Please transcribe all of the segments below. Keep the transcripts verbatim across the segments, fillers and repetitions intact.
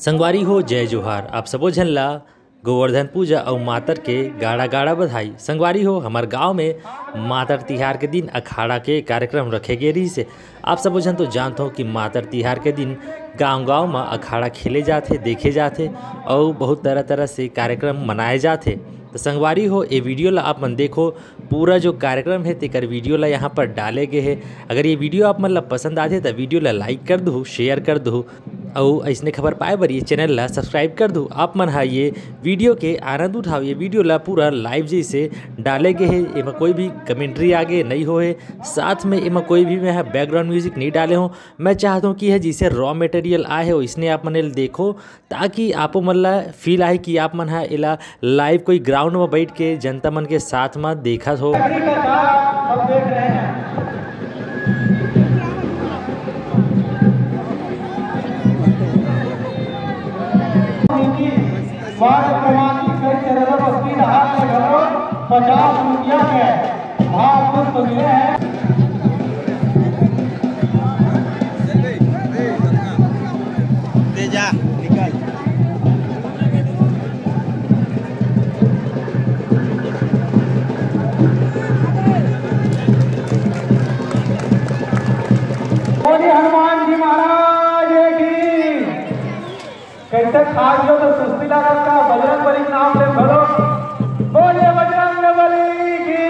संगवारी हो, जय जोहार। आप सबो झन ला गोवर्धन पूजा अउ मातर के गाड़ा गाड़ा बधाई। संगवारी हो, हमर गांव में मातर तिहार के दिन अखाड़ा के कार्यक्रम रखे गे रहिस हे। आप सबो झन तो जानत हो कि मातर तिहार के दिन गांव-गांव म अखाड़ा खेले जाथे, देखे जाथे अउ बहुत तरह-तरह से कार्यक्रम मनाए जाथे। तो संगवारी हो, ए वीडियो ला आप मन देखो, पूरा जो कार्यक्रम हे तेकर वीडियो ला यहाँ पर डाले गे हे। अगर ये वीडियो आप मन ला पसंद आथे त वीडियो ला like कर दहू, share कर दहू। अउ अइसने खबर पाए बर ये चैनल ला subscribe कर दू। आप मन हा ये वीडियो के आनंद उठाओ। ये वीडियो ला पूरा live जैसे डाले गे हे, एमा कोई भी commentary आगे नहीं होए, साथ में एमा कोई भी मैं हा background music नहीं डाले हूँ। मैं चाहत हूँ कि यह जैसे raw material आए हे, वैसने आप मन एला देखो, ताकि आपो मन ला feel आए कि आप मन हा एला live कोई ground में बैठ के जनता मन के साथ में देखत हो। वार्ड क्रमांक इक्कीस चैनल बस्ती रहा है घरो पचास रुपया के भाव पुष्प मिले हैं। ले जा, निकल। बोलिए हनुमान जी महाराज की। कैसे खा लियो तो सुस्ती लागत का, बजरंग बली के नाम ले भरो। बोलिए बजरंग बली की,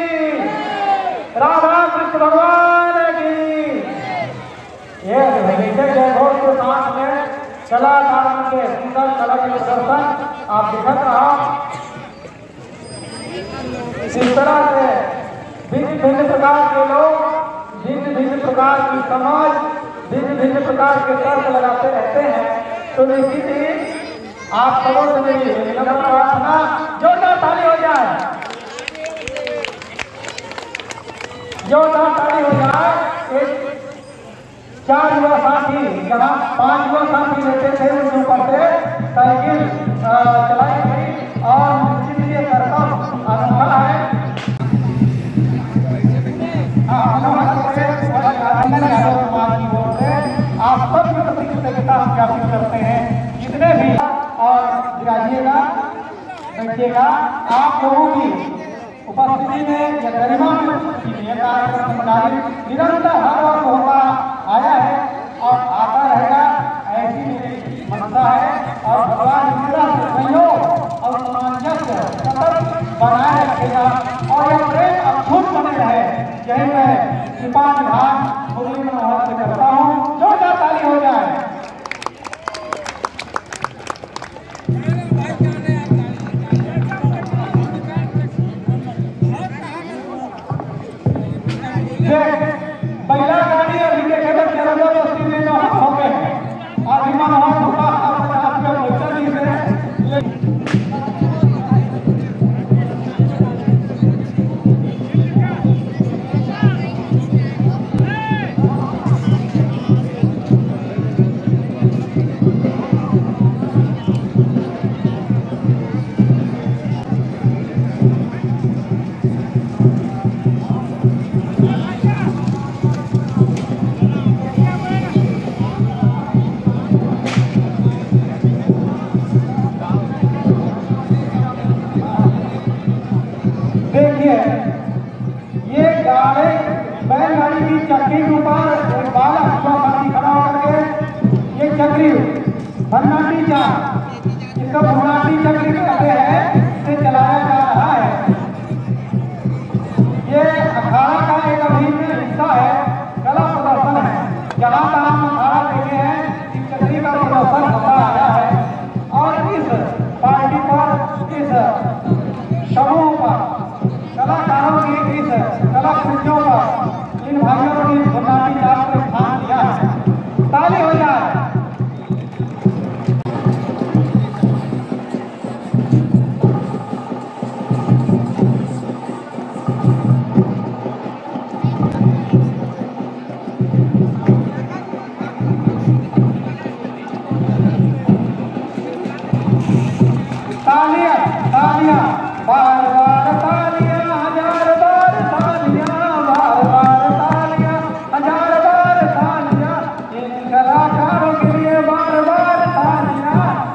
राधा कृष्ण भगवान की। ये भैया जय घोष के साथ में कलाकारों के सुंदर कला के प्रदर्शन आप दिखत रहा। इस तरह से भिन्न भिन्न प्रकार के लोग, भिन्न भिन्न प्रकार की समझ, भिन्न भिन्न प्रकार के तर्क लगाते रहते हैं, तो निश्चित ही आप सबों से मेरी विनम्र प्रार्थना, जोरदार ताली हो जाए, जोरदार ताली हो जाए। एक चार युवा साथी, जहाँ पांच युवा साथी रहते थे, उनके ऊपर से साइकिल, अ, चलाई गई और निश्चित ये करतब अनोखा है। हाँ, अनोखा है। समाज की ओर से आप सबकी प्रति कृतज्ञता हम ज्ञापित करते हैं, जितने भी। और विराजिएगा, बैठिएगा, आप लोगों की उपस्थिति में या गरिमा में उपस्थिति में यह कार्यक्रम संचालित निरंतर हर वर्ष होता आया है और आता रहेगा, ऐसी मेरी मंशा है। और भगवान इस तरह से संयोग और सामंजस्य सतत बनाए रखेगा और यह प्रेम अक्षुण्ण बने रहे, यही मैं कृपा निधान मुरली मनोहर से करता हूँ। जोरदार ताली हो जाए। ये बैला गाड़ी अभी देखे तो चरंजा बस्ती में जो हम हो गए हैं। अभी मनोहर भूपा पचास रुपये पैसा नहीं दे। देखिए, ये गाड़ी, बैलगाड़ी की चक्की के ऊपर एक बालक जो साथी खड़ा होकर के ये चक्री भन्नाटी चाल, इसको भन्नाटी चक्री कहते हैं, इसे चलाया जा रहा है। ये अखाड़ा का एक अभिन्न हिस्सा है, कला प्रदर्शन है। जहाँ तहाँ हम अखाड़ा देखे हैं, इस चक्री का प्रदर्शन होता आया है और इस पार्टी पर, इस समूह पर, कलाकारों की इस कलाकृतियों पर इन भाइयों ने भन्नाटी चाल को स्थान दिया है। ताली हो जाए। तालियां, तालियां, बार बार तालियां, हजार बार तालियां, बार बार तालियां, हजार बार तालियां, इन कलाकारों के लिए बार बार तालियां।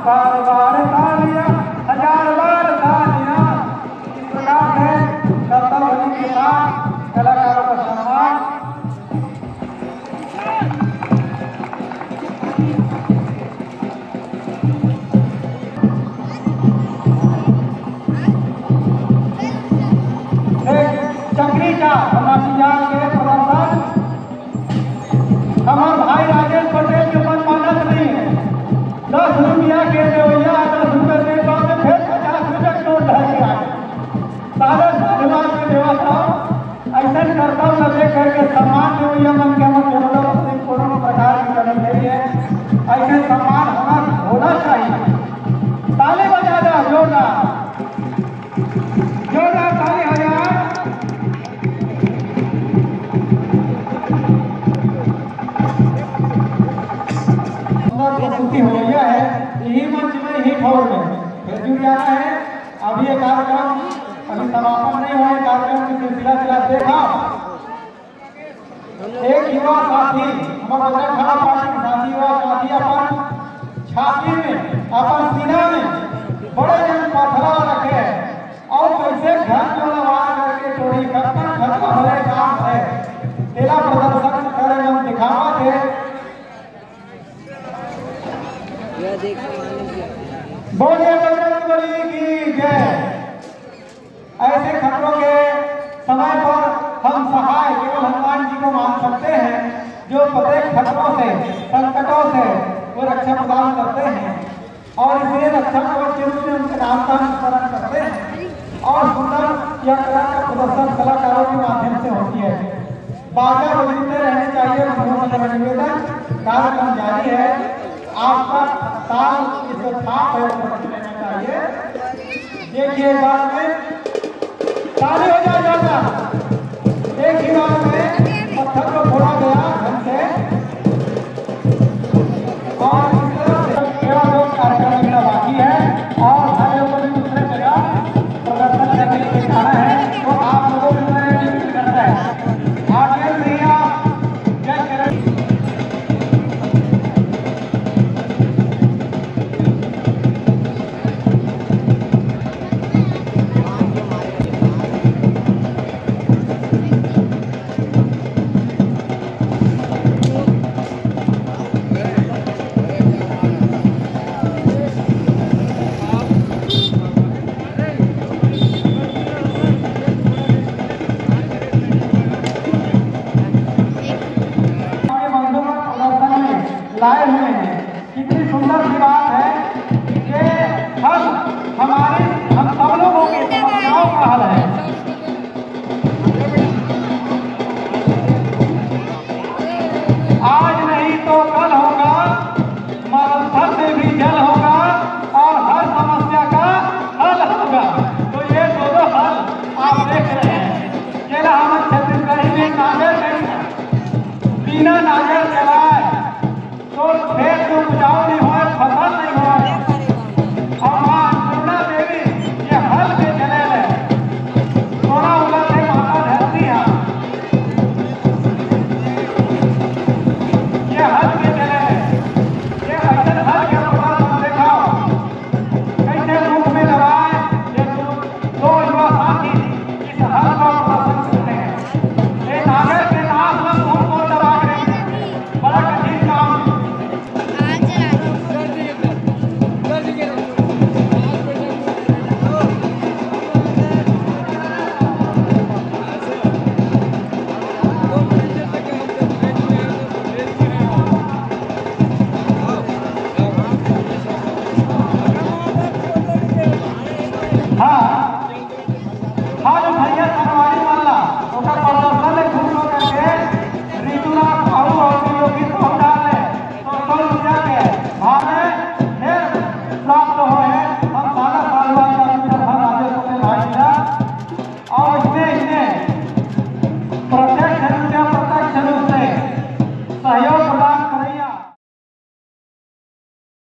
यही मंच में, यही ठौर में फिर जुड़ जाना है। अभी ये कार्यक्रम अभी समापन नहीं हुआ है, कार्यक्रम की सिलसिला चला देखा। एक युवा साथी, हमर बजरंग खड़ा पार्टी के साथी, युवा साथी अपन छाती में, अपन सीना में बड़े जन पथरा रखे हैं और कैसे घर को नवार करके टोरी कब तक खतरा भरे काम है, तेरा प्रदर्शन करे मन दिखावा थे। बोलिए बजरंग बली की जय। ऐसे खतरों के समय पर हम सहाय केवल हनुमान जी को मान सकते हैं, जो प्रत्येक खतरों से, संकटों से वो रक्षा प्रदान करते हैं और इसलिए रक्षा कवच के रूप में उनके नाम का हम स्मरण करते हैं और सुंदर या कला का प्रदर्शन कलाकारों के माध्यम से होती है। बाजा बजते रहने चाहिए, मनोज का निवेदन, कार्यक्रम जारी है। आपका ताल इस छाप है, वो बजते रहना चाहिए। देखिए, एक बार में ताली हो